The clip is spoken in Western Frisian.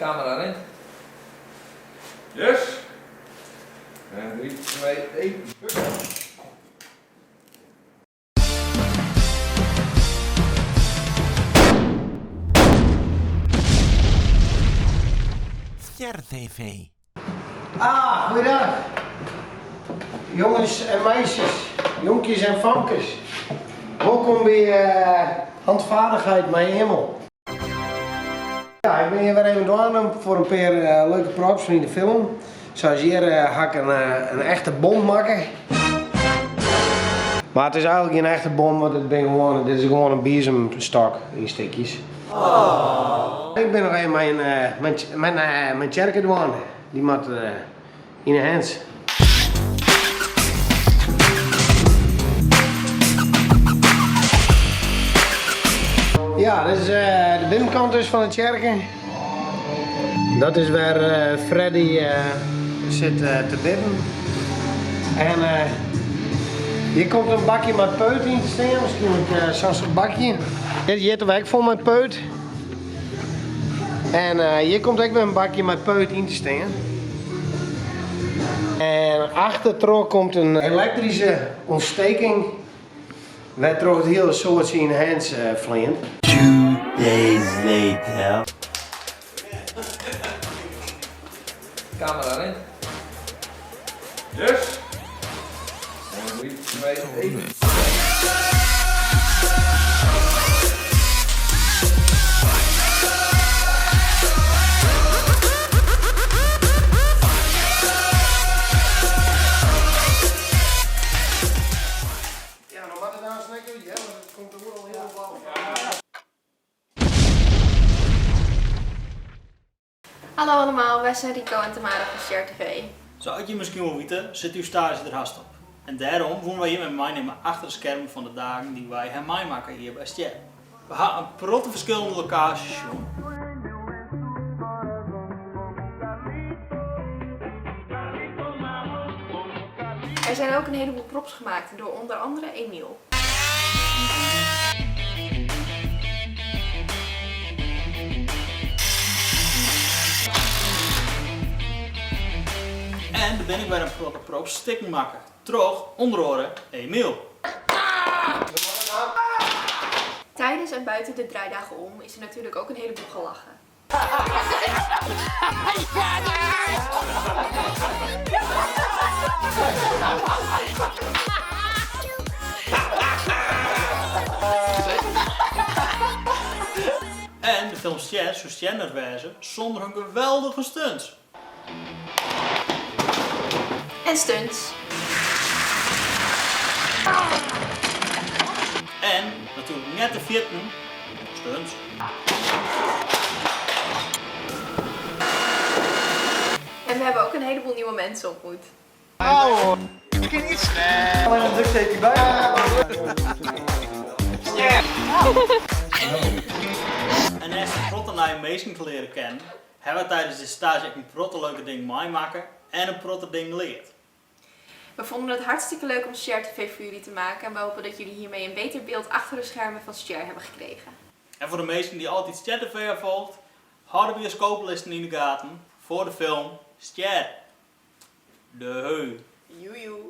Kamera rint. Yes! En 3, 2, 1, hup! Stjer TV. Ah, goeiedag. Jongens en meisjes, jonkjes en famkes. Welkom by Handvaardigheid mei Emiel. Ja, ik bin hjir wer even dwaande foar in pear leuke props fan yn de film. Sa as hjir ha ik in echte bom makke. Mar it is eigenlik gjin echte bom, want it bin gewoan, dit is gewoan in biezemstok yn stikjes. Ik bin noch even mei myn tsjerke dwaande. Dy moat yn 'e hens. Ja, dit is de binnenkant dus fan de tsjerke. Dat is wêr Freddy sit te bidden. En hjir komt in bakje mei peut yn te stean, wierskynlik sa'n soart bakje. Dit jitte we ek fol mei peut. En hjir komt ek wer in bakje mei peut yn te stean. En achtertroch komt in elektryske ontsteking wêrtroch it hiele soadsje yn de hens fleant. Two days later. Kamera rint. Yes! En 3, 2, 1. Ja, no moat it aanst ek út, hear, want it komt oeral hiel blau. Hallo allemaal, wij zijn Rico en Tamara van Stjer TV. Sa as je miskien wol witte, sit ús staazje der hast op. En dêrom woene wy jimme meinimme achter de skermen fan de dagen dy't wy ha meimakke hjir by Stjer. We ha in protte ferskillende lokaasjes sjoen. Er zijn ook een heleboel props gemaakt door onder andere Emiel. En der binne ek wer in protte props stikken makke troch ûnder oare Emiel. Tijdens en buiten de draaidagen om is er natuurlijk ook een heleboel gelachen. En de film Stjer soe Stjer net wêze sûnder hun geweldige stunts. En stunts. En natuerlik net te ferjitten, stunts. En we hebben ook een heleboel nieuwe mensen ontmoet. En neist in protte nije minsken te learen kennen, hawwe wy tidens dizze staazje ek in protte leuke dingen meimakke en in protte dingen leard. We vonden het hartstikke leuk om Stjer TV voor jullie te maken en we hopen dat jullie hiermee een beter beeld achter de schermen van Stjer hebben gekregen. En foar de minsken dy't altyd Stjer TV ha folgt, hâld de bioskooplisten yn de gaten foar de film Stjer. De heu. Joejoe.